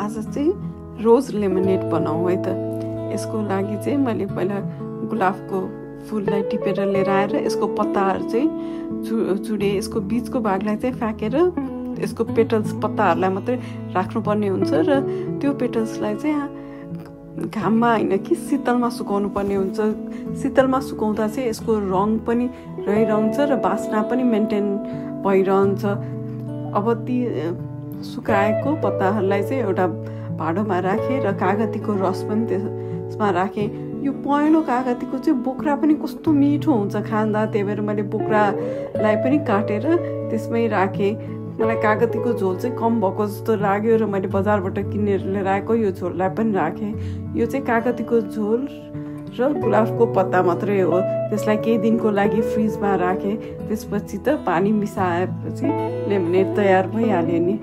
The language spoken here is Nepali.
आज चाहिँ रोज लेमनेड बनाऊ है त। यसको लागि चाहिँ मैले पहिला गुलाबको फुललाई टिपेर लिएर आएर यसको पत्ताहरू चाहिँ चुडे, यसको बीचको भागलाई चाहिँ फ्याँकेर यसको पेटल्स पत्ताहरूलाई मात्रै राख्नुपर्ने हुन्छ र त्यो पेटल्सलाई चाहिँ घाममा होइन कि शीतलमा सुकाउनु पर्ने हुन्छ। शीतलमा सुकाउँदा चाहिँ यसको रङ पनि रहिरहन्छ र बास्ना पनि मेन्टेन भइरहन्छ। अब ती सुकाएको पत्ताहरूलाई चाहिँ एउटा भाँडोमा राखेँ र कागतीको रस पनि त्यसमा राखेँ। यो पहेँलो कागतीको चाहिँ बोक्रा पनि कस्तो मिठो हुन्छ खाँदा, त्यही भएर मैले बोक्रालाई पनि काटेर त्यसमै राखेँ। मलाई कागतीको झोल चाहिँ कम भएको जस्तो लाग्यो र मैले बजारबाट किनेर लिएर आएको यो झोललाई पनि राखेँ। यो चाहिँ कागतीको झोल र गुलाबको पत्ता मात्रै हो। त्यसलाई केही दिनको लागि फ्रिजमा राखेँ। त्यसपछि त पानी मिसाएपछि लेमनेड तयार भइहाल्यो नि।